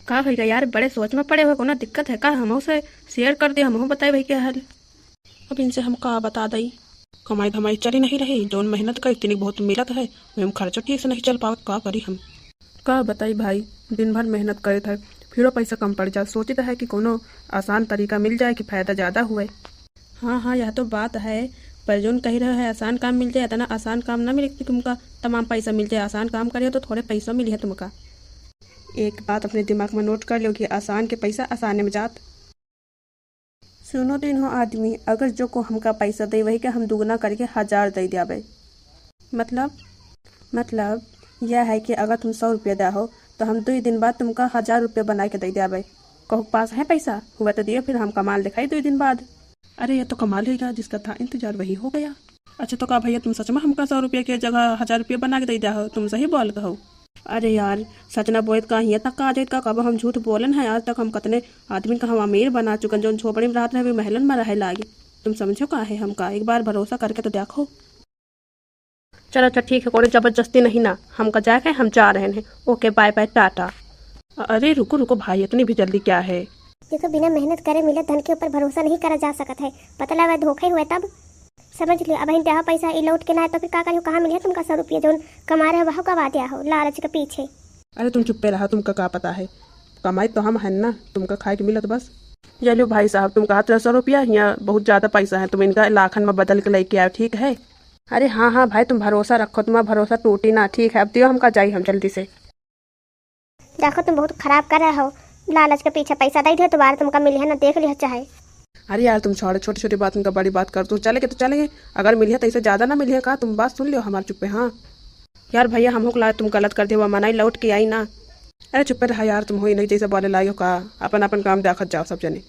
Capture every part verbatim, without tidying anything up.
का भइया यार, बड़े सोच में पड़े हो, कोनो दिक्कत है का? हमहू से share कर दे, हमहू बताए भाई के हाल। अब इनसे हम का बता दई, कमाई धमाई चली नहीं रही, जौन मेहनत करी तिनी बहुत मिलत है, वही में खर्चो ठीक से नहीं चल पावत, का करी हम? का बताई भाई, दिन भर मेहनत करत है, फिरो पैसा कम पड़ जात। सोचित है कि कोनो आसान तरीका मिल जाए कि फायदा ज्यादा हुए। हाँ, हाँ, यह तो बात है, पर जौन कही रहे है आसान काम मिल जाए, इतना आसान काम ना मिले कि तुमका तमाम पैसा मिल जाए। आसान काम करियो तो थोड़े पैसों मिली है तुमका। एक बात अपने दिमाग में note कर लियो कि आसान के पैसा आसाने में जात। सुनो तो इन्हो आदमी, अगर जो को हमका पैसा दे, वही के हम दुगना करके हजार दे द्याबे। मतलब? मतलब यह है कि अगर तुम सौ रुपया द्या हो, तो हम दुई दिन बाद तुमका हजार रुपया बना के दे द्याबे। कहू के पास है पैसा? हुआ तो दियो, फिर हम कमाल दिखाई दुई दिन बाद। अरे, ये तो कमाल ही गया, जिसका था इंतजार वही हो गया। अच्छा, तो का भइया, तुम सच में हमका सौ रुपया के जगह हजार रुपया बना के दे द्या हो? तुम सही बोलत हो। अरे यार, सच ना बोलत का हियाँ तक का आ जाइत का? कब हम झूठ बोलन है? आज तक हम कतने आदमी का हम अमीर बना चुकन, जौन झोपड़ी में रहत रहे, वे महलन में रहे लागे। तुम समझो का है हमका? एक बार भरोसा करके तो देखो। चलो अच्छा ठीक है, कोनो जबरदस्ती नहीं ना, हमका जाए के, हम जा रहे हैं। OK, bye bye, टाटा। अरे रुको रुको भाई, इतनी भी जल्दी क्या है? देखो, बिना मेहनत करे मिले धन के ऊपर भरोसा नहीं करा जा सकत है, पता लगा धोखे हुए तब। समझ लियो, अब हिन द्या हो पैसा, ई लौट के ना है तो फिर का करियो? कहाँ मिले तुमका सौ रुपया, जौन कमा रहे हो, वह गवा द्या हो लालच के पीछे। अरे तुम चुप्पे रहा, तुमका का पता है, कमाई तो हम हन ना, तुमका खाए के मिलत बस। ये लो भाई साहब, तुम कहत रहे सौ रुपया, हियाँ बहुत ज्यादा पैसा है, तुम इनका लाखन में बदल के लेके आओ, ठीक है? अरे हाँ हाँ भाई, तुम भरोसा रखो, तुम्हारा भरोसा टूटी ना, ठीक है? अब दियो हमका, जाई हम जल्दी से। देखो, तुम बहुत खराब कर रहे हो, लालच के पीछे पैसा दे दियो, दोबारा तुमका मिली है ना, देख लियो चाहे। अरे यार, तुम छोड़ो, छोटी छोटी बात इनका बड़ी बात कर, तुम चले गए तो चले गए, अगर मिली है तो इसे ज्यादा ना मिली है का? तुम बात सुन लियो हमारे चुप्पे। हाँ यार भइया, हमहू के लागे तुम गलत कर दियो, मनई लौट के आई ना। अरे चुप्पे रहा यार, तुम हो ही नहीं जैसे बोले लागे हो का, अपन अपन काम देखत जाओ सब जने।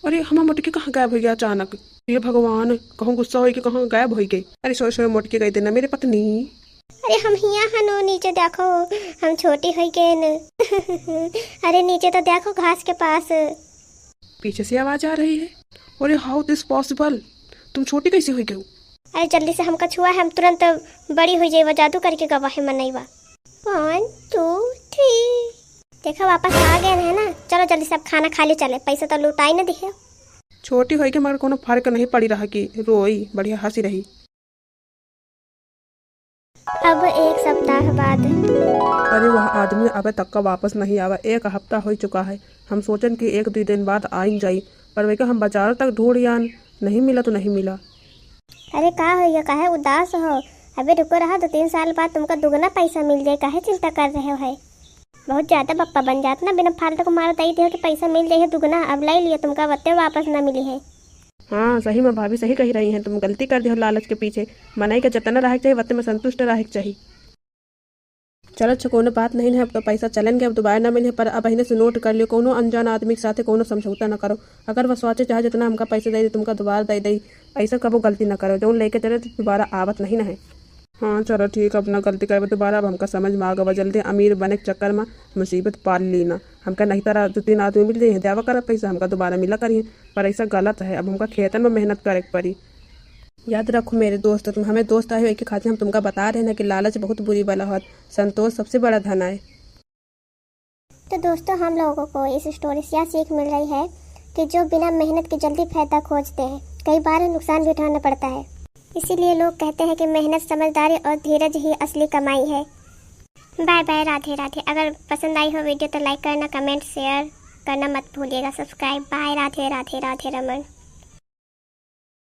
अरे हमार मोटकी कहाँ गायब होइ गया अचानक? हे भगवान, कहूँ गुस्सा होइ के कहूँ गायब होइ गई। अरे सोए सोए मोटकी कहि देना मेरे पत्नी। अरे हम हियाँ हनो, नीचे देखो, हम छोटी होइ गए न। अरे नीचे तो देखो घास के पास। पीछे से आवाज आ रही है। अरे how this possible? तुम छोटी कैसे होइ गई? अरे जल्दी से हमका छुआ है, हम तुरंत बड़ी होइ जाइबा, जादू करके गवा है मनईवा। One, two, three। देखा वापस आ गए रहे ना, चलो जल्दी से अब खाना खा ले चले, पैसा तो लुटाई न दिहे। छोटी होइ के मगर कोनो फर्क नहीं पड़ी रहा कि रोई, बढ़िया हँसी रही। अब एक सप्ताह बाद। अरे वह आदमी अबे तक का वापस नहीं आवा, एक हफ्ता होइ चुका है। हम सोचन कि एक दुइ दिन बाद आइन जाई, पर वेके हम बाजार तक ढूँढ आन, नहीं मिला तो नहीं मिला। अरे का होइगा, काहे उदास हो? अबे रुको रहा, दो तीन साल बाद तुमका दुगना पैसा मिल जाए, काहे चिंता कर रहे हो है? बहुत ज्यादा बप्पा बन जात ना, बिना फालतू को मार दई दियो कि पैसा मिल जाए है दुगना, अब लाई लियो, तुमका वत्ते वापस ना मिली है। हाँ, सही में भाभी सही कही रही हैं, तुम गलती कर दियो लालच के पीछे। मनई के जतना रहे के चाही, वत्ते में संतुष्ट रहे के चाही। चलो अच्छा, कोनो बात नहीं है, अब तो पैसा चलन गए, अब दोबारा ना मिले, पर अब अहिने से note कर लियो, कोनो अनजान आदमी के साथे कोनो समझौता ना करो। अगर वह सोचे चाहे जितना हमका पैसा दे दे, तुमका दोबारा दे दे, ऐसा कबो गलती ना करो, जौन लेके चले तो दोबारा आवत नहीं ना है। हाँ चलो ठीक, अब ना गलती करबे दोबारा, अब हमका समझ में आ गवा, जल्दी अमीर बने के चक्कर में मुसीबत पाल ली ना। हमका नहीं तरह दो तीन आदमी मिल जाइए, देवा करब पैसा, हमका दोबारा मिला करिए, पर ऐसा गलत है, अब हमका खेतन में मेहनत करे के पड़ी। याद रखो मेरे दोस्त, तुम हमें दोस्त आए हो, एक खातिर हम तुमका बता रहे हैं कि लालच बहुत बुरी बला होत, संतोष सबसे बड़ा धन आए। तो दोस्तों, हम लोगों को इस story से यह सीख मिल रही है कि जो बिना मेहनत के जल्दी फायदा खोजते हैं, कई बार नुकसान भी उठाना पड़ता है। इसीलिए लोग कहते हैं कि मेहनत, समझदारी और धीरज ही असली कमाई है। Bye bye, राधे राधे। अगर पसंद आई हो video तो like करना, comment, share करना मत भूलिएगा, subscribe। Bye, राधे राधे, राधे रमन।